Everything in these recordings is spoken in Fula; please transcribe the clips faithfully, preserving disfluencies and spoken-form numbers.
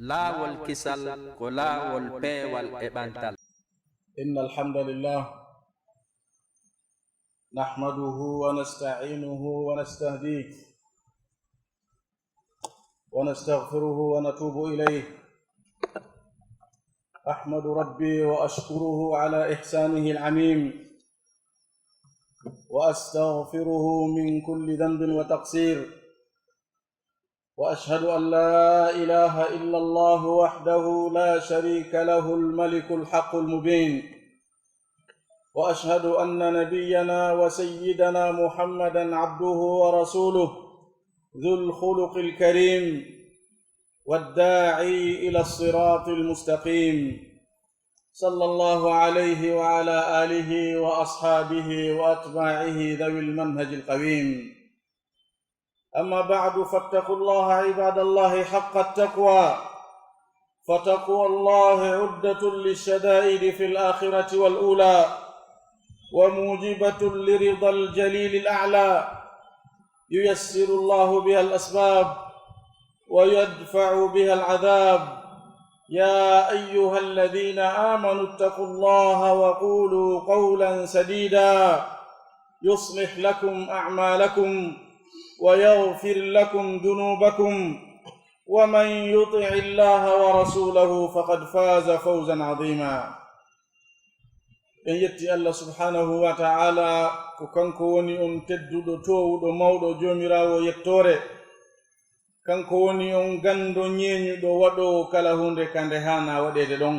Laawol kisal ko laawol peewal e ɓantal. إن الحمد لله نحمده ونستعينه ونستهديه ونستغفره ونتوب إليه. أحمد ربي وأشكره على إحسانه العميم، وأستغفره من كل ذنب وتقصير، وأشهد أن لا إله إلا الله وحده لا شريك له الملك الحق المبين، وأشهد أن نبينا وسيدنا محمدا عبده ورسوله ذو الخلق الكريم والداعي إلى الصراط المستقيم، صلى الله عليه وعلى آله وأصحابه وأتباعه ذوي المنهج القويم. أما بعد، فاتقوا الله عباد الله حق التقوى، فتقوى الله عدة للشدائد في الآخرة والأولى، وموجبة لرضا الجليل الأعلى، ييسر الله بها الأسباب ويدفع بها العذاب. يا أيها الذين آمنوا اتقوا الله وقولوا قولا سديدا يصلح لكم أعمالكم ويغفر لكم ذنوبكم ومن يطع الله ورسوله فقد فاز فوزا عظيما. En yetti Allah subhanahu wa ta'ala, ko kanko woni on tedduɗo, toowuɗo, mawɗo, Joomiraawo yettoore. Kanko woni on ganndo, ñeeñuɗo, waɗoowo kala huunde ka nde haanaa waɗeede ɗon.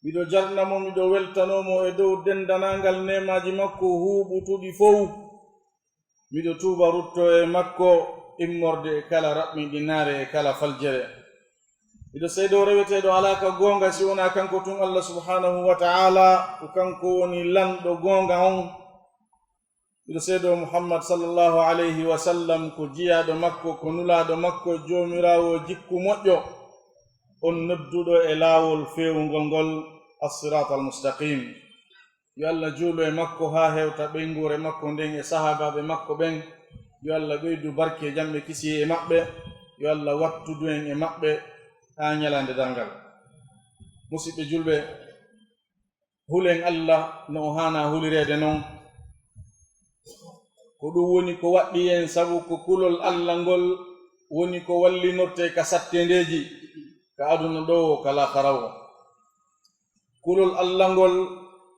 Miɗo jarna mo, miɗo weltanoo mo e dow denndanangal neemaaji makko huuɓutuɗi fow. Miɗo tuuba rutto e makko immorde e kala raɓɓinɗinaare e kala faljere. Miɗo seedoo reweteeɗo alaa ka goonga si wonaa kanko tun, Allah subhanahu wa ta'ala, ko kanko woni lanɗo goonga on. Miɗo seedoo Muhammad sallallahu alayhi wa sallam ko jiyaaɗo makko, ko nulaaɗo makko, Joomiraawo jikku moƴƴo, on nodduɗo e laawol feewungol ngol, as-siraatal mustaqim. Yo Allah juulu e makko haa hewta ɓeynguure makko nden e sahaabaaɓe makko ɓen. Yo Allah ɓeydu barke, jam e kisiyee e maɓɓe. Yo Allah wattudu en e maɓɓe haa ñalaande darngal. Musiɓɓe julɓe, hulen Allah no o haanaa hulireede non. Ko ɗum woni ko waɗɗi en, sabu ko kulol Allah ngol woni ko wallinortee ka satteendeeji, ka aduna ɗoo woo, ka laakara woo. Kulol Allah ngol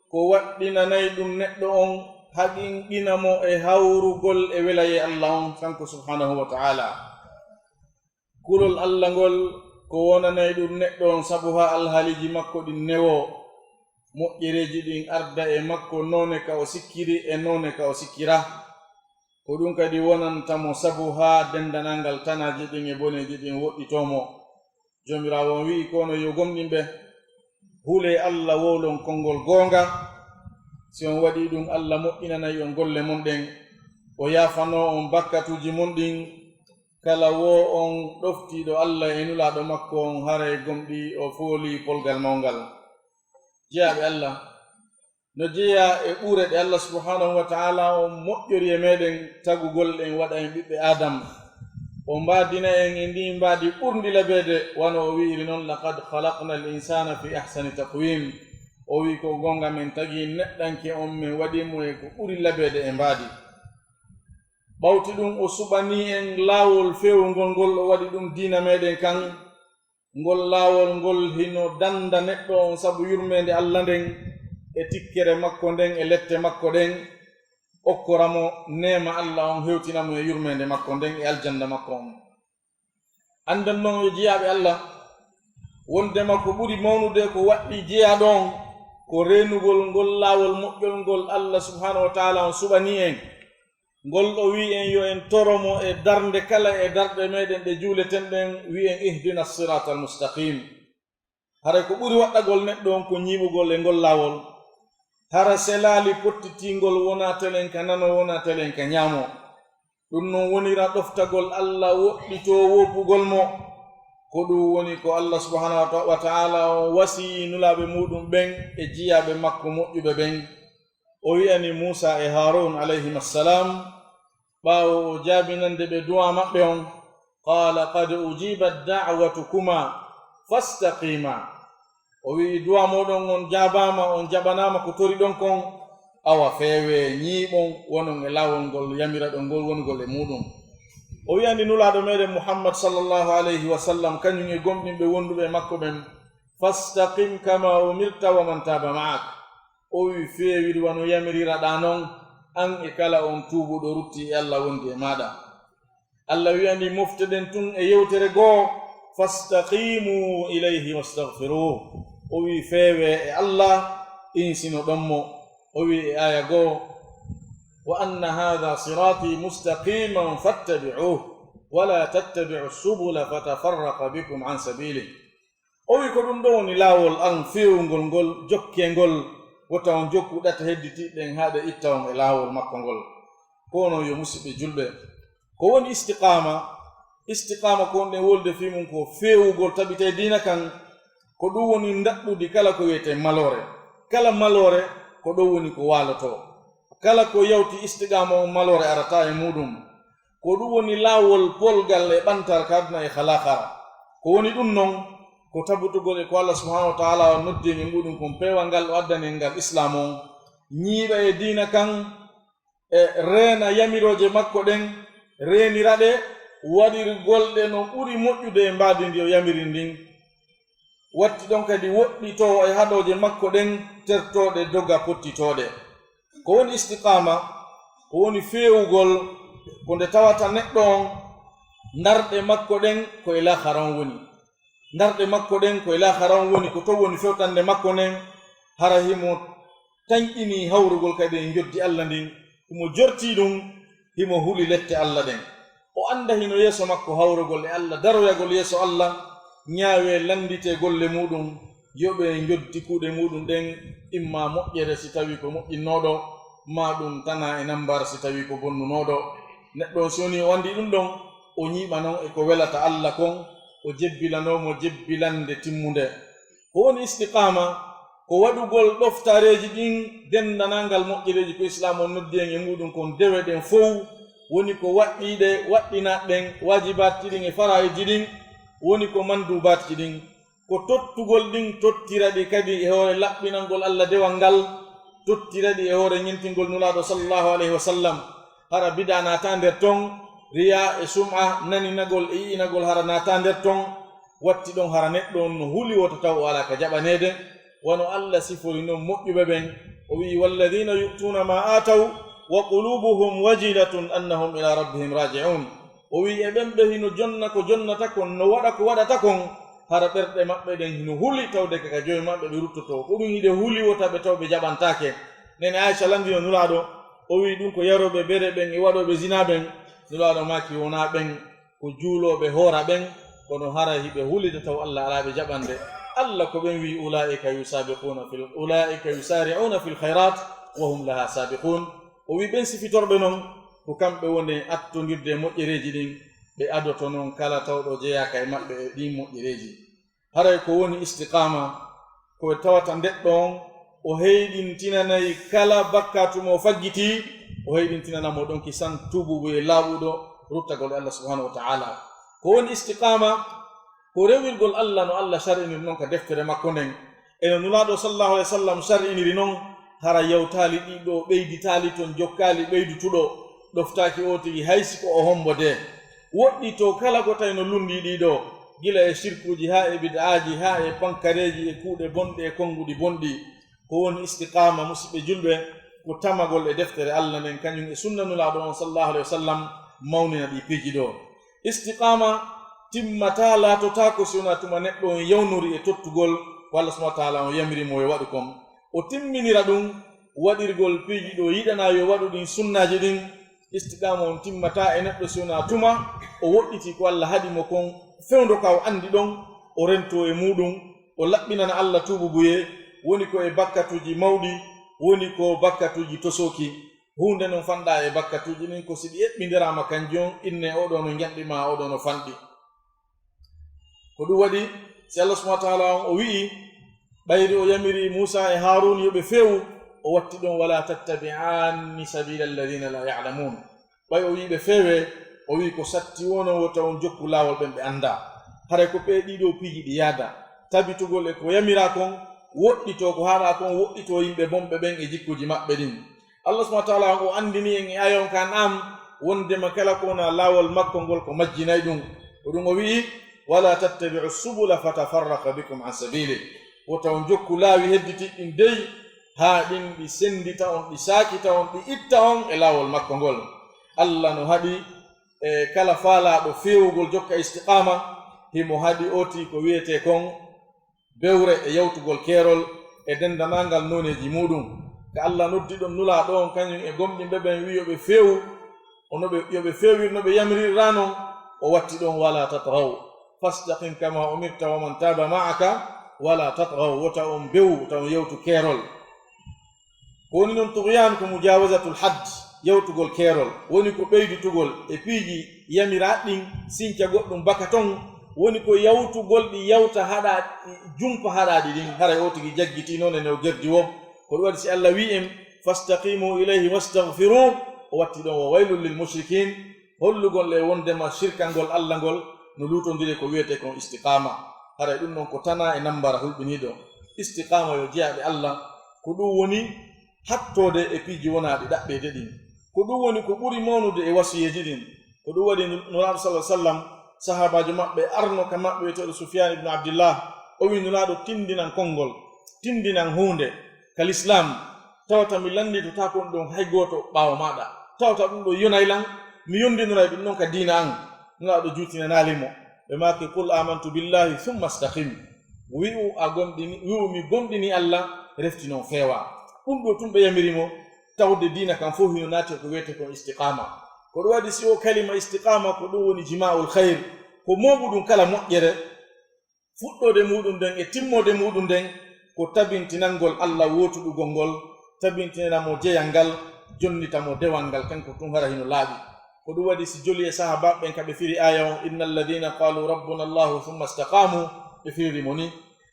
ko waɗɗinanay ɗum neɗɗo on, haqqinɗina mo e hawrugol e welayee Allah on, kanko subhanahu wa ta'ala. Kulol Allah ngol ko wonanay ɗum neɗɗo on sabu haa alhaaliiji makko ɗin newoo, moƴƴereeji ɗin arda e makko noone ka o sikkiri e noone ka o sikkiraa. Ko ɗum kadi wonanta mo sabu haa denndanangal tanaaji ɗin e boneeji ɗin woɗɗitoo mo. Joomiraawo on wi'i ko onon yo gomɗinɓe, hulee Allah, wowlon konngol goonga. Si on waɗii ɗum, Allah moƴƴinanay on golle mon ɗen, o yaafanoo on bakkatuuji mon ɗin. Kala woo on ɗoftiiɗo Allah e Nulaaɗo makko on, haray gomɗii o foolii polgal mawngal. Jiyaaɓe Allah, no jeyaa e ɓure ɗe Allah subhanahu wa ta'ala on moƴƴori e meɗen tagugol en, waɗa en ɓiɓɓe Adam. O mbaadina en e ndii mbaadi ɓurndi labeede, wano o wi'iri non, "Laqad khalaqnal insana fi ahsani taqwim." O wi'i, "Ko goonga, men tagi neɗɗanke on, men waɗi mo e ko ɓuri labeede e mbaadi." Ɓawti ɗum, o suɓanii en laawol feewungol ngol, o waɗi ɗum diina meɗen kan. Ngol laawol ngol hino dannda neɗɗo on sabu yurmeende Allah nden e tikkere makko nden e lette makko ɗen, okkora mo neema Allah on, hewtina mo e yurmeende makko nden e aljanna makko on. Annden non, yo jiyaaɓe Allah, wondema ko ɓuri mawnude ko waɗɗii jiyaaɗo on, ko reenugol ngol laawol moƴƴol ngol Allah subhanahu wa ta'ala on suɓanii en. Ngol o wi'i en yo en toro mo e darnde kala e darɗe meɗen ɗe juuleten ɗen, wi'en, "Ihdina siratal mustaqim." Haray ko ɓuri waɗɗagol neɗɗo on ko ñiiɓugol e ngol laawol. Hara selaali pottitingol wonaa telen ka nano, wonaa telen ka ñaamo. Ɗum non wonira ɗoftagol Allah woɗɗitoo woopugol mo. Ko ɗum woni ko Allah subhanahu wa ta-, wa ta'ala on wasiyii nulaaɓe muɗum ɓen e jiyaaɓe makko moƴƴuɓe ɓen. O wi'ani Muusa e Haaruun alayhimassalam, ɓaawo o jaabinande ɓe du'aa maɓɓe on, قال قد أجيبت دعوتكما فاستقيما. O wi'i, du'a mooɗon on jaabaama, on jaɓanaama ko toriɗon kon, awa feewee, ñiiɓon, wonon e laawol ngol yamiraɗon ngol wonugol e muuɗum. O wi'ani Nulaaɗo meeɗen Muhammad sallallahu alayhi wa sallam, kañum e gomɗinɓe wonduɓe e makko ɓen, "Fastaqim kama umirta wa man taaba ma'ak." O wi'i, feewir wano yamiriraɗaa non, an e kala on tuubuɗo rutti e Allah wondi e maaɗa. Allah wi'ani, mofteɗen tun e yewtere goo, "Fastaqimu ilayhi wastaghfiruh." O wi'i, feewee e Allah, insinoɗon mo. O wi'i e aaya goo, "Wa anna hadha sirati mustaqiman fattabi'uh, wa la tattabi'u subula fatafarraqa bikum an sabilih." O wi'i, ko ɗum ɗo woni laawol an feewungol ngol, jokkee ngol, wota on jokku ɗate hedditiiɗe ɗen haa ɗe itta on e laawol makko ngol. Ko non yo musidɓe julɓe, ko woni istiqaama? Istiqaama ko wonɗen wolde fii mum ko feewugol tabita e diina kan, ko ɗum woni ndaɗɗudi kala ko wiyetee maloore. Kala maloore ko ɗon woni ko waalotoo. Kala ko yawti istiqaama on maloore arata e muuɗum. Ko ɗum woni laawol polgal e ɓantal ka aduna e ka laakara. Ko woni ɗum non, ko tabutugol e ko Allah subhanahu wa ta'ala o noddi en e muuɗum kon peewal ngal o addani en ngal Islaam on. Ñiiɓa e diina kan, e reena yamirooje makko ɗen, reenira ɗe, waɗirgol ɗe no ɓuri moƴƴude e mbaadi ndi o yamiri ndin. Watti ɗon kadi woɗɗitoo e haɗooje makko ɗen, tertooɗe doga pottitooɗe. Ko woni istiqaama? Ko woni feewugol ko nde tawata neɗɗo on, ndarɗe makko ɗen ko e laakara on woni. Ndarɗe makko ɗen ko e laakara on woni, ko ton woni fewtannde makko nden, hara himo tanƴinii hawrugol kadi e njoddi Allah ndin, himo jortii ɗum, himo huli lette Allah ɗen. O annda hino yeeso makko hawrugol e Allah, daroyagol yeeso Allah, ñaawee lannditee golle muuɗum, yoɓee njoddi kuuɗe muuɗum ɗen, imma moƴƴere si tawii ko moƴƴinnooɗo, maa ɗum tanaa e nammbar si tawii ko bonnunooɗo. Neɗɗo on, si wonii o anndii ɗum ɗon, o ñiiɓa non e ko welata Allah kon, o jebbilanoo mo jebbilannde timmunde. Ko woni istiqaama? Ko waɗugol ɗoftareeji ɗin, denndanangal moƴƴereeji ko Islaam on noddi en e muuɗum kon, dewe ɗen fow, woni ko waɗɗiiɗe, waɗɗinaaɗe ɗen, waajibaatji ɗin e faraa'iji ɗin, woni ko mannduubaatji ɗin. Ko tottugol ɗin, tottira ɗi kadi e hoore laɓɓinangol Allah dewal ngal, tottira ɗi e hoore ñentingol Nulaaɗo sallallahu alayhi wa sallam. Hara bid'a naataa nder ton, riyaa e sum'a, naninagol e yi'inagol hara naataa nder ton. Watti ɗon hara neɗɗo on no huli wota taw o alaa ka jaɓaneede, wano Allah sifori non moƴƴuɓe ɓen. O wi'i, "Walladhina yu'tuna ma ataw wa qulubuhum wajilatun annahum ila rabbihim raji'un." O wi'i, e ɓen ɓe hino jonna ko jonnata kon, no waɗa ko waɗata kon, hara ɓerɗe maɓɓe ɗen hino huli tawde ka, ka Joomi maɓɓe ɓe ruttotoo. Ko ɗum hiɗe huli wota ɓe taw ɓe jaɓantaake. Nene Aysa lanndino Nulaaɗo, o wi'i, "Ɗum ko yarooɓe bere ɓen e waɗooɓe zinaa ɓen." Nulaaɗo maaki, "Wonaa ɓen, ko juulooɓe hoora ɓen, kono hara hiɓe hulida taw Allah alaa ɓe jaɓande." Allah ko ɓen wi'i, "Ulaa'ika yusabiquna fil, ulaa'ika yusari'una fil khayrat wa hum laha sabiqun." O wi'i, ɓen sifitorɓe non, ko kamɓe woni e attondirde e moƴƴereeji ɗin, ɓe adoto non kala tawɗo jeyaaka e maɓɓe e ɗin moƴƴereeji. Haray ko woni istiqaama? Ko tawata neɗɗo on, o heyɗintinanay kala bakkaatu mo faggitii, o heyɗintinana mo ɗon kisan tuububu e laaɓuɗo ruttagol e Allah subhanahu wa ta'ala. Ko woni istiqaama? Ko rewirgol Allah no Allah shar'iniri non ka deftere makko nden. E no Nulaaɗo sallallahu alaihi wasallam shar'iniri non, hara yawtaali ɗiɗo, ɓeyditaali ton, jokkaali ɓeydutuɗo, ɗoftaaki o tigi hay si ko o hombo de. Woɗɗitoo kala ko tawi no lunndii ɗiɗo, gila e shirkuuji haa e bid'aaji, haa e pankareeji e kuuɗe bonɗe e konnguɗi bonɗi. Ko woni istiqaama, musidɓe julɓe, ko tamagol e deftere Allah nden, kañum e sunna Nulaaɗo on sallallahu alaihi wasallam, mawnina ɗi piiji ɗo. Istiqaama timmataa, laatotaako si wonaa tuma neɗɗo on yawnori e tottugol ko Allah subhanahu wa ta'ala on yamiri mo yo waɗu kon. O timminira ɗum waɗirgol piiji ɗo yiɗanaa yo waɗu ɗin sunnaaji ɗin. Istiqaama on timmataa e neɗɗo si wonaa tuma o woɗɗitii ko Allah haɗi mo kon, fewndo ka o anndi ɗon, o rentoo e muuɗum, o laɓɓinana Allah tuububuyee, woni ko e bakkatuuji mawɗi, woni ko bakkatuuji tosooki. Huunde non fanɗaa e bakkatuuji ɗin ko si ɗi eɓɓindiraama kanji on, innee oo ɗoo no njanɗi maa oo ɗoo no fanɗi. Ko ɗum waɗi, si Allah subhanahu wa ta'ala on o wi'i, ɓayri o yamiri Muusaa e Haaruun yo ɓe feewu, o watti ɗon, "Wala tattabi'anni sabila alladhina la ya'lamun." Ɓay o wi'i ɓe feewee, O wi'i ko satti wonoo wota on jokku laawol ɓen ɓe anndaa. Haray ko ɓee ɗiɗo piiji ɗi yaada. Tabitugol e ko yamiraa kon, woɗɗitoo ko haɗaa kon, woɗɗitoo yimɓe bonɓe ɓen e jikkuuji maɓɓe ɗin. Allah subhanahu wa ta'ala on o anndini en e aaya on ka An'am, wondema kala ko wonaa laawol makko ngol ko majjinay ɗum. Ko ɗum o wi'i, "Wala tattabi'u subula fatafarraqa bikum an sabili." Wota on jokku laawi hedditiɗɗi ɗin dey, haa ɗin ɗi senndita on, ɗi saakita on, ɗi itta on e laawol makko ngol. Allah no haɗi e kala faalaaɗo feewugol jokka istiqaama, himo haɗi oti ko wi'etee kon bewre e yawtugol keerol e denndanangal nooneeji muuɗum. Ka Allah noddi ɗon Nulaaɗo on kañum e gomɗinɓe ɓen wi'i yo ɓe feewu, ono ɓe, yo ɓe feewir no ɓe yamiriraa non, o watti ɗon, "Wala tatghaw, fastaqim kama umirta wa man taba ma'aka, wala tatghaw, wota on bewu, wota on yawtu keerol." Ko woni non tughyan ko mujawazatul hadd, yawtugol keerol, woni ko ɓeyditugol e piiji yamiraaɗi ɗin, sinca goɗɗum baka ton, woni ko yawtugol ɗi yawta haɗa, jumpa haɗaaɗi ɗin, haray o tigi jaggitii non e no gerdi woo. Ko ɗum waɗi si Allah wi'i en, "Fastaqimu ilayhi wastaghfiruh," o watti ɗon, "Wa waylul lil mushrikin." Hollugol e wondema shirkangol Allah ngol no luutondiri ko wi'etee kon istiqaama. Haray ɗum non ko tanaa e nammbara hulɓiniiɗo. Istiqaama yo jeyaaɓe Allah, ko ɗum woni hattoode e piiji wonaaɗi ɗaɓɓeede ɗin. Ko ɗum woni ko ɓuri mawnude e wasiyeeji ɗin. Ko ɗum waɗi Nu-, Nulaaɗo sallallahu alaihi wasallam, sahaabaajo maɓɓe arno ka maɓɓe wi'eteeɗo Sufyaan ibn Abdillah, o wi'i Nulaaɗo, "Tinndinan konngol, tinndinan huunde ka Lislaam, tawata mi lannditotaako ɗum ɗon hay gooto ɓaawo maaɗa. Tawata ɗum ɗon yonay lan, mi yonndinoray ɗum ɗon ka diina an." Nulaaɗo juutinanaali mo. Ɓe maaki, "Qul amantu billahi thumma istaqim." Wi'u a gomɗini, wi'u mi gomɗini Allah, refti non feewa. Ɗum ɗo tun ɓe yamiri mo, tawde diina kan fof hino naati ko wi'etee kon istiqaama. Ko ɗum waɗi si o kalima istiqaama, ko ɗum woni jima'ul khayr, ko mooɓuɗum kala moƴƴere, fuɗɗoode muuɗum nden e timmoode muuɗum nden, ko tabintinangol Allah wootuɗugol ngol, tabintinana mo jeyal ngal, jonnita mo dewal ngal, kanko tun hara hino laaɓi. Ko ɗum waɗi si joli e sahaabaaɓe ɓen ka ɓe firi aaya on, "Innal ladhina qalu rabbuna Allahu thumma istaqamu," ɓe firi mo ni.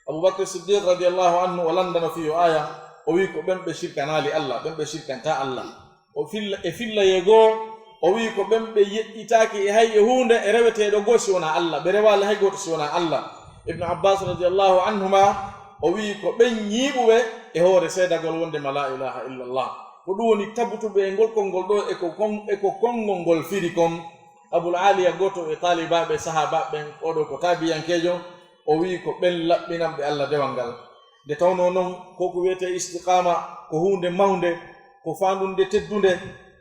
Abu Bakr Siddiq radiyallahu anhu o lanndano fii o aaya, o wi'i ko ɓen ɓe shirkanaali Allah, ɓen ɓe shirkantaa Allah. O filla, e fillayee goo, o wi'i ko ɓen ɓe yeɗɗitaaki e hay e huunde e reweteeɗo goo si wonaa Allah, ɓe rewaali hay gooto si wonaa Allah. Ibnu Abbas radiyallahu anhuma, o wi'i ko ɓen ñiiɓuɓe e hoore seedagol wondema laa ilaaha illallah. Ko ɗum woni tabutuɓe e ngol konngol ɗoo e ko kon-, e ko konngol ngol firi kon. Abul Aaliya, gooto e taalibaaɓe sahaabaaɓe ɓen, oo ɗoo ko taabiyankeejo, o wi'i ko ɓen laɓɓinanɓe Allah dewal ngal. Nde tawnoo non, ko ko wi'etee istiqaama, ko huunde mawnde, ko faandunde teddunde,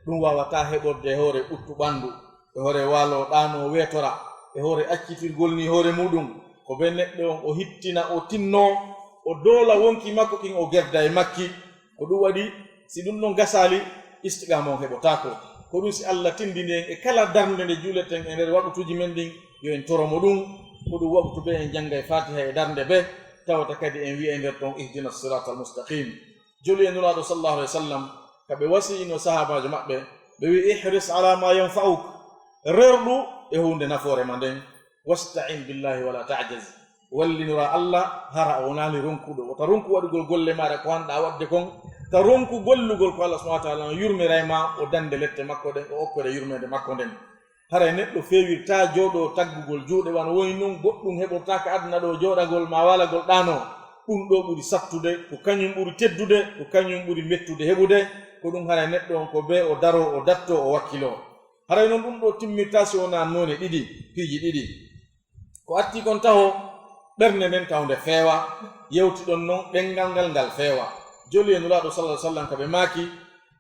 ɗum waawataa heɓorde e hoore ɓuttu ɓanndu, e hoore waaloo ɗaanoo weetora, e hoore accitirgol nii hoore muuɗum, ko bee neɗɗo on o hittina, o tinnoo, o doola wonkii makko kin, o gerda e makki. Ko ɗum waɗi, si ɗum ɗon gasaali, istiqaama on heɓotaako. Ko ɗum si Allah tinndini en e kala darnde nde juuleten e nder waqutuuji men ɗin, yo en toro mo ɗum. Ko ɗum waqutu bee en janngay Faatiha e darnde bee, tawata kadi en wi'ay nder ton, "Ihdina siraatal mustaqim." Joli e Nulaaɗo sallallahu alaihi wasallam, ka ɓe wasiyino sahaabaajo maɓɓe, ɓe wi'i, "Ihris ala ma yanfa'uk." Rerɗu e huunde nafoore ma nden. "Wasta'in billahi wala ta'jaz." Wallinora Allah, hara a wonaali ronkuɗo. Wota ronku waɗugol golle maaɗa ko hanɗaa waɗde kon. Ta ronku gollugol ko Allah subhanahu wa ta'ala on yurmiray ma, o dande lette makko ɗen, o okkore yurmeende makko nden. Haray neɗɗo feewirtaa jooɗoo taggugol juuɗe, wano woni non goɗɗum heɓortaaka aduna ɗoo, jooɗagol maa waalagol ɗaanoo. Ɗum ɗoo ɓuri sattude, ko kañum ɓuri teddude, ko kañum ɓuri mettude heɓude. Ko ɗum haray neɗɗo on ko bee o daroo, o dattoo, o wakkiloo. Haray non ɗum ɗoo timmirtaa si wonaa noone ɗiɗi, piiji ɗiɗi. Ko atti kon taho, ɓernde nden tawnde feewa, yewti ɗon non ɗenngal ngal ngal feewa. Joli e Nulaaɗo sallallahu alaihi wasallam ka ɓe maaki,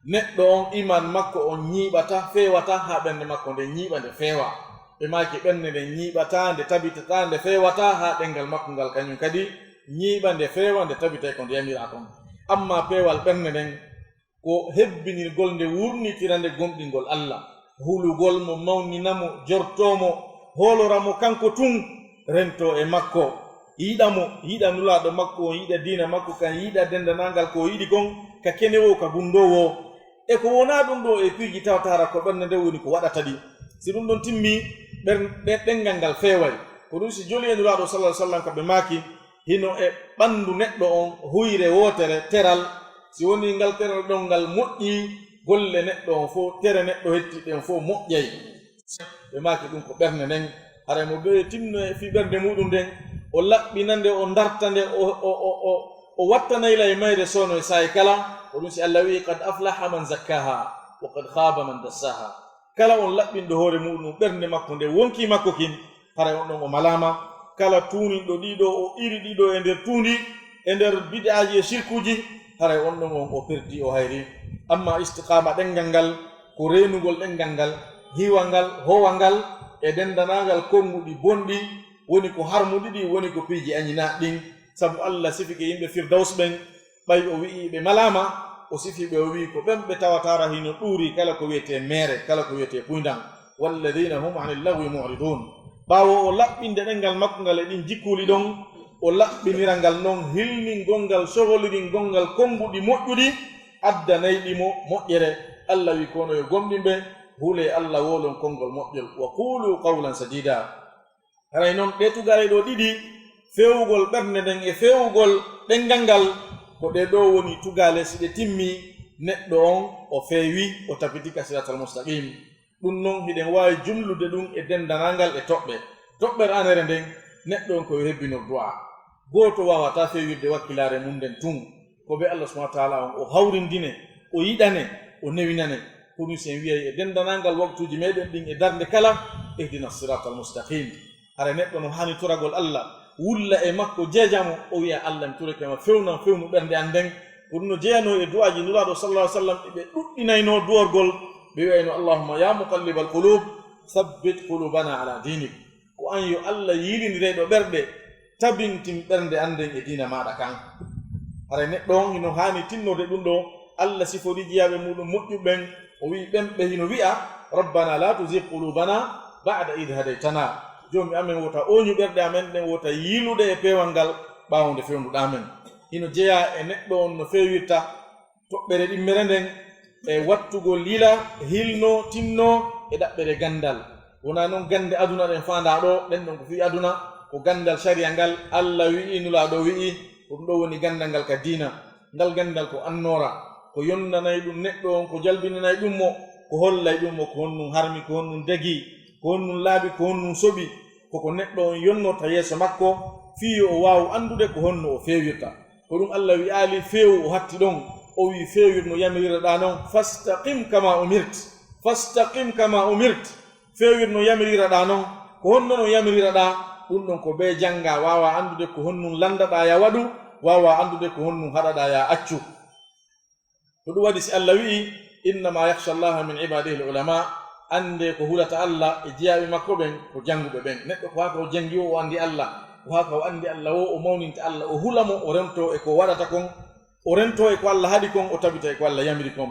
neɗɗo on iman makko on ñiiɓata, feewata haa ɓernde makko nden ñiiɓa nde feewa. Ɓe maaki ɓernde nden ñiiɓata, nde tabitata, nde feewata haa ɗenngal makko ngal kañum kadi ñiiɓa nde feewa, nde tabita e ko nde yamiraa kon. Ammaa peewal ɓernde nden, ko hebbinirgol nde, wurnitira nde gomɗingol Allah, hulugol mo, mawnina mo, jortoo mo, hoolora mo kanko tun, rentoo e makko, yiɗa mo, yiɗa Nulaaɗo makko on, yiɗa diina makko kan, yiɗa denndanangal ko o yiɗi kon, ka kene woo, ka gunndoo woo. E ko wonaa ɗum ɗoo e piiji tawata hara ko ɓernde nde woni ko waɗata ɗi. Si ɗum ɗon timmii, ɓer-, ɗe-, ɗenngal ngal feeway. Ko ɗum si joli e Nulaaɗo sallallahu alaihi wasallam ka ɓe maaki, hino e ɓanndu neɗɗo on huyre wootere, teral. Si wonii ngal teral ɗon ngal moƴƴii, golle neɗɗo on fof, tere neɗɗo hettiiɗe on fof moƴƴay. Ɓe maaki ɗum ko ɓernde nden. Haray mo ɓe tinno e fii ɓernde muɗum nden, o laɓɓina nde, o darta nde, o, o, o, o, o watta nayla e mayre soono e saa'i kala. Ko ɗum si Allah wi'i, "Qad aflaha man zakkaha, wa qad khaba man dassaha." Kala on laɓɓinɗo hoore muɗum, ɓernde makko nde wonkii makko kin, haray on ɗon o malaama. Kala tuuninɗo ɗiɗo, o iri ɗiɗo e nder tuundi, e nder bid'aaji e shirkuuji, haray on ɗon on o perdi, o hayri. Amma istiqaama ɗenngal ngal, ko reenugol ɗenngal ngal, hiwa ngal, howa ngal, e denndanaagal konnguɗi bonɗi, woni ko harmuɗi ɗi, woni ko piiji añinaaɗi ɗin. Sabu Allah sifike yimɓe Firdaws ɓen, ɓay o wi'i ɓe malaama, o sifi ɓe, o wi'i ko ɓen ɓe tawataara hino ɗuuri kala ko wi'etee meere, kala ko wi'etee puyndan. "Walladhina hum anil lagwi mu'ridun." Ɓaawo o laɓɓinde ɗenngal makko ngal e ɗin jikkuuli ɗon, o laɓɓinira ngal non hilningol ngal, sogoliringol ngal konnguɗi moƴƴuɗi, addanayɗi mo moƴƴere. Allah wi'i, "Kono yo gomɗinɓe, hulee Allah, woolon konngol moƴƴol. Wa qulu qawlan sadida." Haray non, ɗee tugaale ɗoo ɗiɗi, feewugol ɓernde nden e feewugol ɗenngal ngal, ko ɗee ɗoo woni tugaale, si ɗe timmii, neɗɗo on o feewi, o tapiti ka siratal mustaqim. Ɗum non, hiɗen waawi jumlude ɗum e denndanangal e toɓɓe. Toɓɓere anere nden, neɗɗo on ko yo hebbinor du'a. Gooto waawataa feewirde wakkilaare mum nden tun. Ko ɓe Allah subhanahu wa ta'ala on o hawrindine, o yiɗane, o newinane. Ko ɗum si en wiyay e denndanangal waktuuji meɗen ɗin e darnde kala, ihdina siratal mustaqim. Hara neɗɗo no haani toragol Allah, wulla e makko, jeeja mo, o wi'a, "Allah, mi torike ma, fewnan, fewnu ɓernde an nden." Ko ɗum no jeyanoo e du'aaji Nulaaɗo sallallahu alaihi wasallam, ɗi ɓe ɗuɗɗinaynoo du'orgol, ɓe wi'ayno, "Allahumma ya muqallibal qulub, thabbit qulubana ala dinik." Ko an yo Allah yiilindireyɗo ɓerɗe, tabintin ɓernde an nden e diina maaɗa kan. Haray neɗɗo on hino haani tinnorde ɗum ɗo, Allah sifori jiyaaɓe muɗum moƴƴuɓe ɓen, o wi'i ɓen ɓe hino wi'a, "Rabbana la tuzigh qulubana ba'da idh hadaytana." Joomi amen, wota ooñu ɓerɗe amen ɗen, wota yiiluɗe e peewal ngal ɓaawo nde fewnduɗaa men. Hino jeyaa e neɗɗo on no feewirta toɓɓere ɗimmere nden e wattugol yila, hilno, tinno e ɗaɓɓere ganndal. Wonaa non gannde aduna ɗen faandaa ɗoo, ɗen ɗon ko fii aduna, ko ganndal sariya ngal Allah wi'i, Nulaaɗo wi'i, ko ɗum ɗoo woni ganndal ngal ka diina. Ngal ganndal ko annoora, ko yonnanay ɗum neɗɗo on, ko jalbinanay ɗum mo, ko hollay ɗum mo ko honɗum harmi, ko honɗum dagii, ko honɗum laaɓi, ko honɗum soɓi, ko ko neɗɗo on yonnorta yeeso makko, fii yo o waawu anndude ko honno o feewirta. Ko ɗum Allah wi'aali feewu, o hatti ɗon, o wi'i, "Feewir no yamiriraɗaa non, fastaqim kama umirt, fastaqim kama umirt." Feewir no yamiriraɗaa non, ko honno no yamiriraɗaa? Ɗum ɗon ko bee jannga waawa anndude ko honɗum lanndaɗaa ya waɗu, waawa anndude ko honɗum haɗaɗaa ya accu. Ko ɗum waɗi si Allah wi'i, "Innama yakhsha Allaha min ibadihi al-ulama," annde ko hulata Allah e jiyaaɓe makko ɓen ko jannguɓe ɓen. Neɗɗo ko haa ka o janngi o, o anndi Allah, ko haa ka o anndi Allah o, o mawninta Allah, o hula mo, o rento e ko waɗata kon, o rento e ko Allah haɗi kon, o tabita e ko Allah yamiri kon.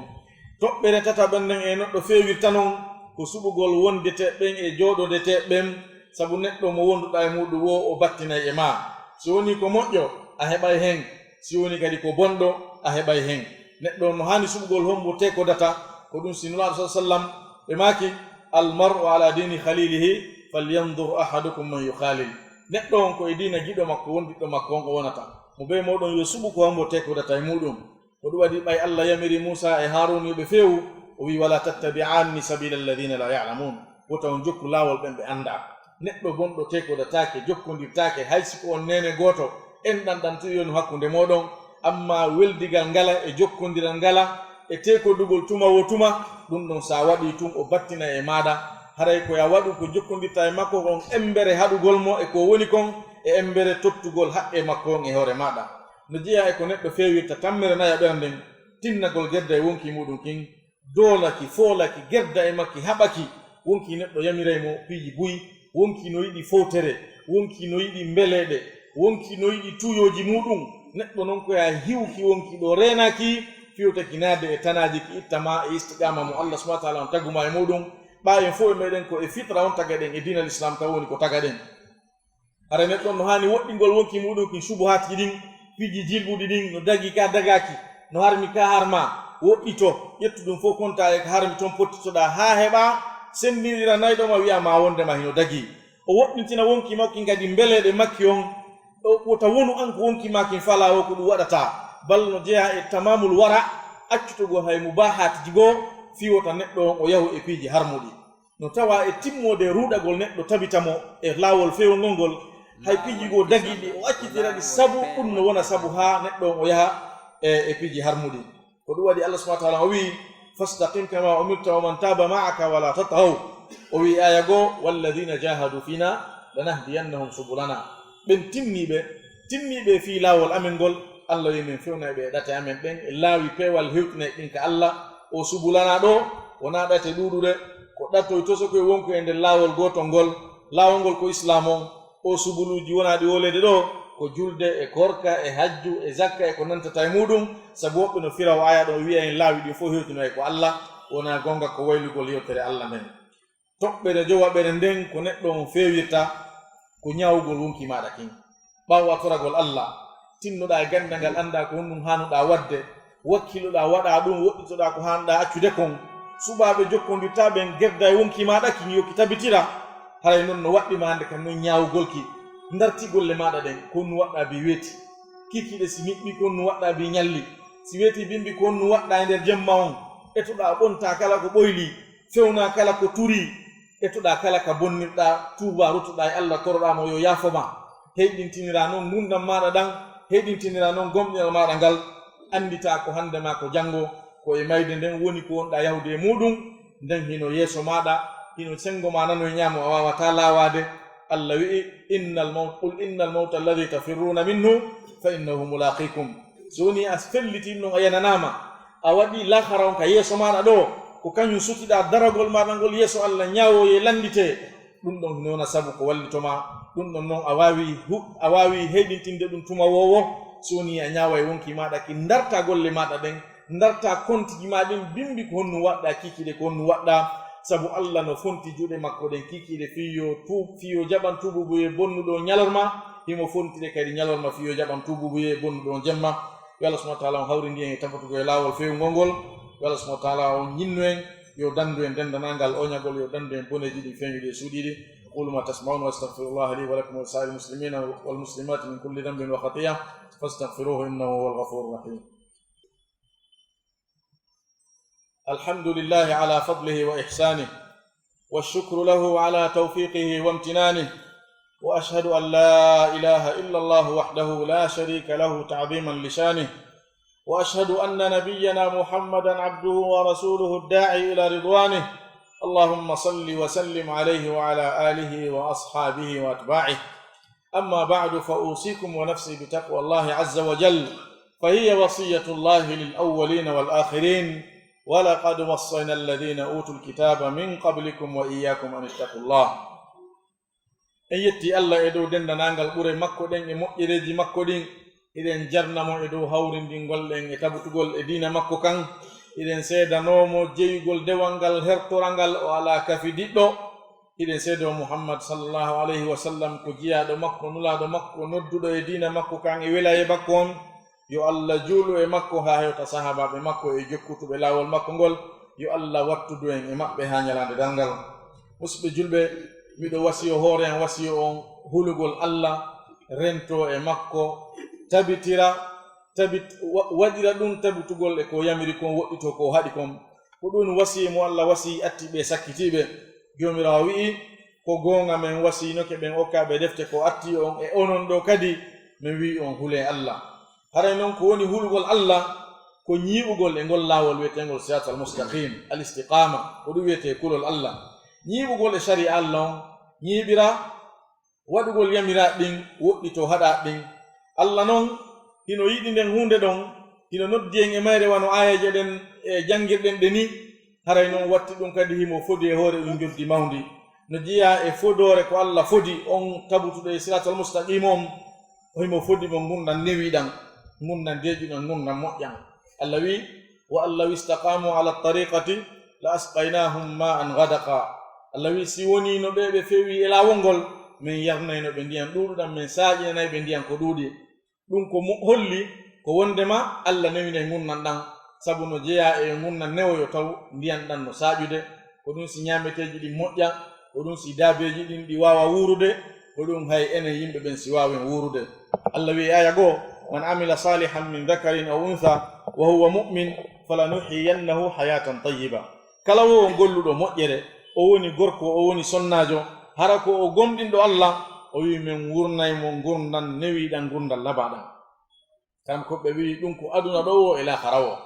Toɓɓere tataɓere nden e neɗɗo feewirta non ko suɓugol wondeteeɓe ɓen e jooɗodeteeɓe ɓen, sabu neɗɗo mo wonduɗaa e muuɗum o, o battinay e maa. Si wonii ko moƴƴo, a heɓay hen. Si wonii kadi ko bonɗo, a heɓay hen. Neɗɗo on no haani suɓugol hombo teekodata, ko ɗum si Nulaaɗo sallallahu alaihi wasallam ɓe maaki, "Al mar'u ala dini khalilihi, falyanzur ahadukum man yukhalil." Neɗɗo on ko e diina giɗo makko, wondiɗɗo makko on o wonata. Mo bee mooɗon yo suɓu ko hombo teekodata e muuɗum. Ko ɗum waɗi ɓay Allah yamiri Muusa e Haaruun yo ɓe feewu, o wi'i, "Wala tattabi'anni sabila alladhina la ya'lamun." Wota on jokku laawol ɓen ɓe anndaa. Neɗɗo bonɗo teekodataake, jokkondirtaake, hay si ko on neene gooto, enɗan ɗan tun yonu hakkunde mooɗon. Amma weldigal ngala e jokkondiral ngala e teekodugol tuma wo tuma, ɗum ɗon sa waɗii tun o battinay e maaɗa. Haray ko ya waɗu ko jokkondirta e makko kon embere haɗugol mo e ko woni kon, e embere tottugol haqqe makko on e hoore maaɗa. No jeyaa e ko neɗɗo feewirta tammere nayaɓere nden, tinnagol gerda e wonkii muuɗum kin, doolaki, foolaki, gerda e makki, haɓaki, wonkii neɗɗo yamiray mo piiji buy, wonkii no yiɗi fowtere, wonkii no yiɗi mbeleeɗe, wonkii no yiɗi tuuyooji muuɗum. Neɗɗo non ko yaa hiwki wonkii ɗo reenaaki, fewtaki naade e tanaaji ki itta ma e istiqaama mo Allah subhanahu wa ta'ala on tagu ma e muuɗum. Ɓaayen fow e meɗen ko e fitra on tagaɗen, e diinal Islam taw woni ko tagaɗen. Hara neɗɗo on no haani woɗɗingol wonkii muuɗum kin subuhaatji ɗin, piiji jilɓuɗi ɗin, no dagii ka dagaaki, no harmi ka harmaa, woɗɗito, ƴettu ɗum fow kontaa e ka harmi ton pottitoɗaa haa heɓaa senndirira nayɗo ma wi'aa ma wonde ma hino dagii. O woɗɗintina wonkii makko kin kadi mbeleeɗe makki on, o wota wonu an ko wonkii maa kin falaa o ko ɗum waɗataa. Bal no jeyaa e tamamul wara, accutugol hay mubaahaatji goo, fii wota neɗɗo on o yahu e piiji harmuɗi. No tawa e timmoode ruuɗagol neɗɗo tabita mo e laawol feewngol ngol, hay piiji goo dagii ɗi, o accitira ɗi sabu ɗum no wona sabu haa neɗɗo on o yaha e, e piiji harmuɗi. Ko ɗum waɗi Allah subhanahu wa ta'ala o wi'i, "Fastaqim kama umirta wa man taba ma'aka wa la tatghaw." O wi'i aaya goo, "Walladhina jahadu fina lanahdiyannahum subulana." Ɓen timmiiɓe, timmiiɓe fii laawol amen ngol, Allah wi'i min fewnay ɓe e ɗate amen ɗen, e laawi peewal hewtinay ɗin ka Allah. O subulana ɗoo, wonaa ɗate ɗuuɗuɗe, ko ɗatoy tosokoy wonkoy e nder laawol gootol ngol, laawol ngol ko Islaam on. O subuluuji wonaa ɗi wooleede ɗoo, ko julde e korka e hajju e zakka e ko nantata e muuɗum, sabu woɓɓe no firaw aaya ɗon wi'a en laawi ɗin fof hewtino e ko Allah, wonaa goonga ko waylugol yewtere Allah nden. Toɓɓere jowaɓere nden ko neɗɗo on feewirta ko ñaawugol wonkii maaɗa kin. Ɓaawo a toragol Allah, tinnoɗaa e ganndal ngal, anndaa ko honɗum haanuɗaa waɗde, wakkiloɗaa waɗaa ɗum, woɗɗitoɗaa ko haanuɗaa accude kon. Suɓaaɓe jokkondirtaa ɓen gerda e wonkii maaɗa kin, yo ki tabitira. Haray non no waɗɗi ma hannde kan non ñaawugol ki. Ndarti golle maaɗa ɗen, ko honɗum waɗɗaa bi weeti? Kiikiiɗe si niɓɓi, ko honɗum waɗɗaa bi ñalli? Si weeti bimbi, ko honɗum waɗɗaa e nder jemma on? Etoɗaa ɓontaa kala ko ɓoylii, fewnaa kala ko turii. Etoɗaa kala ka bonnirɗaa, tuubaa, ruttoɗaa e Allah, toroɗaa mo yo yaafo ma. Heyɗintiniraa non ngurndan maaɗa ɗan, heyɗintiniraa non gomɗinal maaɗa ngal. Annditaa ko hannde maa ko janngo, ko e mayde nden woni ko wonɗaa yahude e muuɗum. Nden hino yeeso maaɗa, hino senngo maa nano e ñaamo, a waawataa laawaade. Allah wi'i, "Innal mawt-, qul innal mawta alladhi tafirruuna minhu fa innahu mulaaqiikum." So wonii a fellitii non, a yananaama, a waɗii lahara on ka yeeso maaɗa ɗoo, ko kañum sutiɗaa daragol maaɗa ngol yeeso Allah, ñaawoyee, lannditee. Ɗum ɗon hino wona sabu ko wallito maa. Ɗum ɗon non a waawi hu-, a waawi heyɗintinde ɗum tuma woowo. So wonii a ñaaway wonkii maaɗa ki, ndartaa golle maaɗa ɗen, ndartaa kontiji maa ɗin, bimbi ko honɗum waɗɗaa, kiikiiɗe ko honɗum waɗɗaa. Sabu Allah no fonti juuɗe makko ɗen kiikiiɗe fii yo tuub, fii yo jaɓan tuubuubuyee bonnuɗo on ñalorma, himo fontire kadi ñalorma fii yo jaɓan tuubuubuyee bonnuɗo on jemma. Yo Allah subhanahu wa ta'ala on hawrindi en e tabitugol e laawol feewungol ngol. Yo Allah subhanahu wa ta'ala on ñinnu en, yo danndu en denndanangal oñagol, yo danndu en boneeji ɗin feeñuɗi e suuɗiiɗi. أقول ما تسمعون وأستغفر الله لي ولكم ولسائر المسلمين والمسلمات من كل ذنب وخطيئة فاستغفروه إنه هو الغفور الرحيم. الحمد لله على فضله وإحسانه، والشكر له على توفيقه وامتنانه، وأشهد أن لا إله إلا الله وحده لا شريك له تعظيما لشانه، وأشهد أن نبينا محمدا عبده ورسوله الداعي إلى رضوانه. اللهم صل وسلم عليه وعلى آله وأصحابه وأتباعه. أما بعد، فأوصيكم ونفسي بتقوى الله عز وجل، فهي وصية الله للأولين والآخرين، ولقد وصينا الذين أوتوا الكتاب من قبلكم وإياكم أن اتقوا الله. En yetti Allah e dow denndanangal ɓure makko ɗen e moƴƴereeji makko ɗin. Hiɗen jarna mo e dow hawrindingol ɗen e tabutugol e diina makko kan. Hiɗen seedanoo mo jeyugol dewal ngal hertorangal, o alaa kafidiɗɗo. Hiɗen seedoo Muhammad sallallahu alayhi wa sallam ko jiyaaɗo makko, nulaaɗo makko, nodduɗo e diina makko kan e welayee makko on. Yo Allah juulu e makko haa hewta sahaabaaɓe makko e jokkutuɓe laawol makko ngol. Yo Allah wattudu en e maɓɓe haa ñalaande darngal. Musidɓe julɓe, miɗo wasiyo hoore an wasiyo on hulugol Allah, rentoo e makko, tabitira, tabit-, wa-, waɗira ɗum tabitugol e ko yamiri kon, woɗɗitoo ko haɗi kon. Ko ɗum wasiyee mo Allah wasiyii attii ɓe sakkitiiɓe. Joomiraawo wi'i, ko goonga men wasiyinoke ɓen okkaaɓe defte ko attii on e onon ɗoo kadi, men wi'i on hulee Allah. Haray non ko woni hulugol Allah? Ko ñiiɓugol e ngol laawol wi'eteengol siraatal mustaqim, al istiqaama, ko ɗum wi'etee kulol Allah. Ñiiɓugol e sariya Allah on, ñiiɓira, waɗugol yamiraaɗi ɗin, woɗɗitoo haɗaaɗi ɗin. Allah non, hino yiɗi nden huunde ɗon, hino noddi en e mayre wano aayeeje ɗen e janngirɗen ɗe ni. Haray non watti ɗum kadi himo fodi e hoore ɗum njoddi mawndi. No jeyaa e fodoore ko Allah fodi on tabutuɗo e siraatal mustaqim on, o himo fodi mo ngurndan newiiɗan, ngurndan deeƴuɗan, ngurndan moƴƴan. Allah wi'i, "Wa an law istaqamu ala tariqati la asqaynahum ma'an ghadaqa." Allah wi'i, si wonii no ɓe ɓe feewii e laawol ngol, men yarnayno ɓe ndiyan ɗuuɗuɗan, men saaƴinanay ɓe ndiyan ko ɗuuɗi. Ɗum ko mo holli ko wondema Allah newinay ngurndan ɗan, sabu no jeyaa e ngurndan newoyo taw ndiyan ɗan no saaƴude. Ko ɗum si ñaameteeji ɗin moƴƴa, ko ɗum si daabeeji ɗin ɗi waawa wuurude, ko ɗum hay enen yimɓe ɓen si waawen wuurude. Allah wi'i aaya goo, "Man amila salihan min dhakarin aw untha wa huwa mu'min falanuhyiyannahu hayatan tayyiba." Kala wo on golluɗo moƴƴere, O woni gorko, o woni sonnaajo, hara ko o gomɗinɗo Allah, o wi'i men wurnay mo ngurndan newiiɗan, ngurndan labaaɗan. Kanko ɓe wi'i ɗum ko aduna ɗo o e laakara o.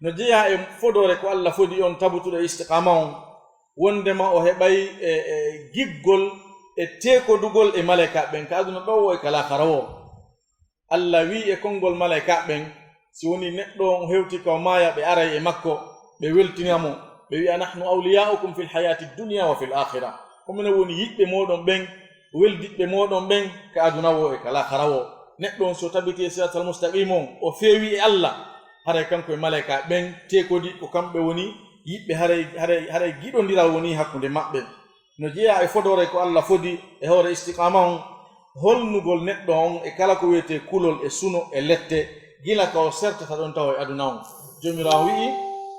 No jeyaa e fodoore ko Allah fodi on tabutuɗo e istiqaama on, wondema o heɓay e, e giggol e teekodugol e maleyka ɓen ka aduna ɗo o e ka laakara o. Allah wi'i e konngol maleyka ɓen, si woni neɗɗo on hewti ka o maaya, ɓe aray e makko, ɓe weltina mo, ɓe wi'a, "Nahnu awliya'ukum fil hayati dunya wa fil akhirah." Ko minen woni yiɓɓe mooɗon ɓen, weldiɓɓe mooɗon ɓen ka aduna wo e ka laakara wo. Neɗɗo on so tabiti e siratal mustaqim on, o feewi e Allah, haray kanko e maleyka ɓen teekodi, ko kamɓe woni yiɓɓe, haray, haray, haray giɗondiral woni hakkunde maɓɓe. No jeyaa e fodoore ko Allah fodi e hoore istiqaama on, holnugol neɗɗo on e kala ko wiyetee kulol e suno e lette, gila ka o sertata ɗon tawa e aduna on. Joomiraawo wi'i,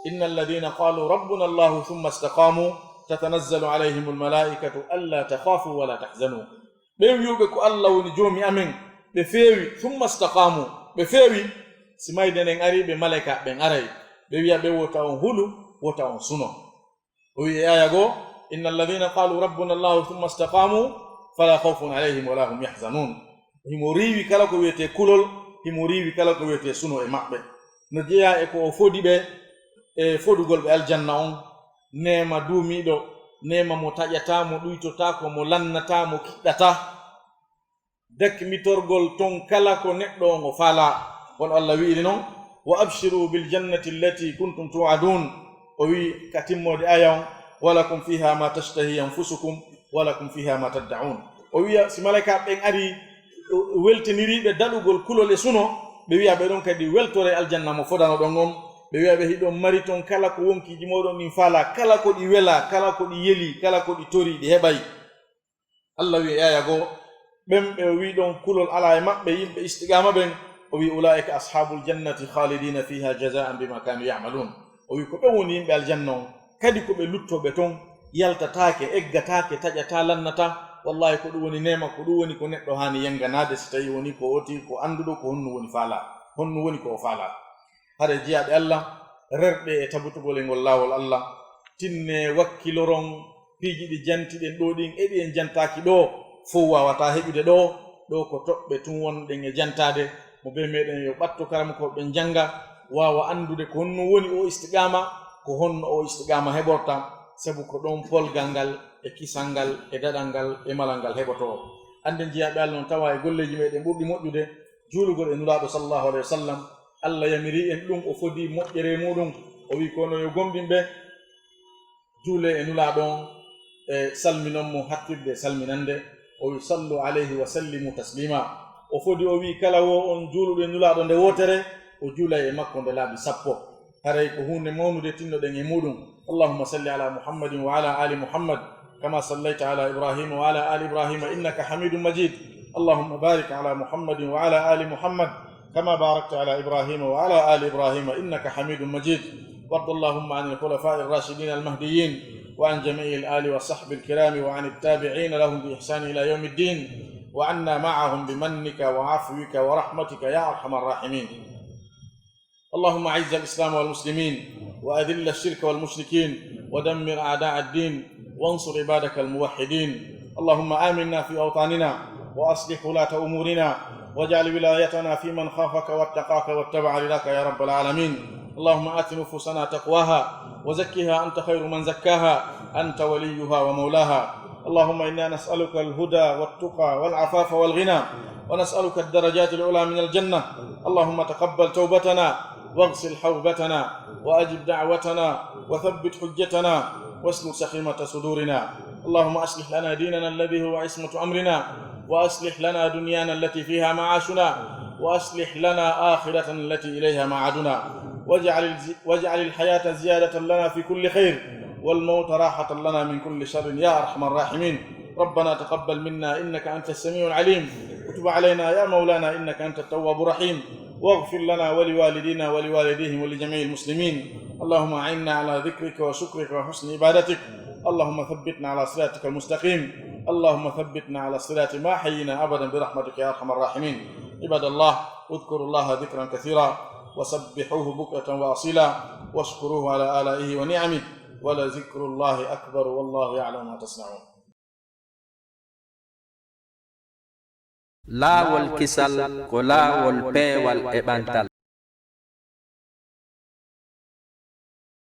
"Inna alladhina qalu rabbuna Allahu thumma istaqamu tatanazzalu alayhimul malaikatu alla takhafu wa la tahzanu." Ɓen wi'uɓe ko Allah woni Joomi amen, ɓe feewi, thumma istaqamu, ɓe feewi, si mayde nden ari, ɓe maleyka ɓen aray, ɓe wi'a ɓe, "Wota on hulu, wota on suno." O wi'i e aaya goo, "Inna alladhina qalu rabbuna Allahu thumma istaqamu fala khawfun alayhim wala hum yahzanun." Himo riiwi kala ko wiyetee kulol, himo riiwi kala ko wiyetee suno e maɓɓe. No jeyaa e ko o fodi ɓe, e fodugol ɓe aljanna on, neema duumiiɗo, neema mo taƴataa, mo ɗuytotaako, mo lannataa, mo kiɗɗataa. Dakmitorgol ton kala ko neɗɗo on o faalaa. Kono Allah wi'iri non, "Wa abshiru bil jannati allati kuntum tu'adun." O wi'i ka timmoode aaya on, "Wa lakum fiha ma tashtahi anfusukum, wa lakum fiha ma tadda'un." O wi'a, si maleyka ɓen ari, weltiniriiɓe daɗugol kulol e suno, ɓe wi'a ɓe ɗon kadi, "Weltore aljanna mo fodanoɗon on." Ɓe wi'a ɓe, "Hiɗon mari ton kala ko wonkiiji mooɗon ɗin faalaa, kala ko ɗi welaa, kala ko ɗi yelii, kala ko ɗi torii, ɗi heɓay." Allah wi'i e aaya goo, ɓen ɓe o wi'i ɗon kulol alaa e maɓɓe, yimɓe istiqaama ɓen, o wi'i, "Ulaa'ika ashaabul jannati khaalidiina fiihaa jazaa'an bimaa kaanuu ya'maluun." O wi'i, "Ko ɓen woni yimɓe aljanna on, kadi ko ɓe luttooɓe ton, yaltataake, eggataake, taƴataa, lannataa." Wallaahi, ko ɗum woni neema, ko ɗum woni ko neɗɗo haani yanganaade, si tawii woni ko oti, ko annduɗo ko honno woni faalaa, honno woni ko o faalaa. Hare jiyaaɓe Allah, rerɗe e tabutugol e ngol laawol Allah, tinne wakkiloron piiji ɗi jantiɗen ɗoo ɗin e ɗi en jantaaki ɗoo, fow waawataa heɓude ɗoo. Ɗoo ko toɓɓe tun wonɗen e jantaade. Mo bee meɗen yo ɓatto karamokooɓe ɓen jannga, waawa anndude ko honno woni oo istiqaama, ko honno oo istiqaama heɓorta, sabu ko ɗon polgal ngal e kisal ngal e daɗal ngal e malal ngal heɓotoo. Annden jiyaaɓe Allah, on tawa e golleeji meɗen ɓurɗi moƴƴude, juulugol e Nulaaɗo sallallahu alayhi wa sallam. Allah yamiri en ɗum, o fodi moƴƴere e muɗum. O wi, "Kono yo gomɗinɓe juule e Nulaaɗo on, e salminon mo hattirde e salminande." O wi, "Sallu alayhi wa sallimu taslima." O fodi, o wi, "Kala wo on juuluɗo e Nulaaɗo nde wootere, o juulay e makko nde laabi sappo." Haray ko huunde mawnude tinnoɗen e muɗum. اللهم صل على محمد وعلى آل محمد كما صليت على إبراهيم وعلى آل إبراهيم إنك حميد مجيد. اللهم بارك على محمد وعلى آل محمد كما باركت على إبراهيم وعلى آل إبراهيم إنك حميد مجيد. وارض اللهم عن الخلفاء الراشدين المهديين وعن جميع الآل والصحب الكرام وعن التابعين لهم بإحسان إلى يوم الدين وعنا معهم بمنك وعفوك ورحمتك يا أرحم الراحمين. اللهم أعز الإسلام والمسلمين وأذل الشرك والمشركين ودمر أعداء الدين وانصر عبادك الموحدين. اللهم آمنا في أوطاننا وأصلح ولاة أمورنا واجعل ولايتنا في من خافك واتقاك واتبع رضاك يا رب العالمين. اللهم آت نفوسنا تقواها وزكها أنت خير من زكاها أنت وليها ومولاها. اللهم إنا نسألك الهدى والتقى والعفاف والغنى ونسألك الدرجات العلى من الجنة. اللهم تقبل توبتنا واغسل حوبتنا وأجب دعوتنا وثبت حجتنا واسلل سخيمة صدورنا. اللهم أصلح لنا ديننا الذي هو عصمة أمرنا وأصلح لنا دنيانا التي فيها معاشنا وأصلح لنا آخرتنا التي إليها معادنا واجعل الز-، واجعل الحياة زيادة لنا في كل خير والموت راحة لنا من كل شر يا أرحم الراحمين. ربنا تقبل منا إنك أنت السميع العليم وتب علينا يا مولانا إنك أنت التواب الرحيم واغفر لنا ولوالدينا ولوالديهم ولجميع المسلمين. اللهم أعنا على ذكرك وشكرك وحسن عبادتك. اللهم ثبتنا على صراطك المستقيم. اللهم ثبتنا على الصراط ما حيينا أبدا برحمتك يا أرحم الراحمين. عباد الله، اذكروا الله ذكرا كثيرا وسبحوه بكرة وأصيلا واشكروه على آلائه ونعمه. ولذكر الله أكبر، والله يعلم ما تصنعون. Laawol kisal ko laawol peewal e ɓantal.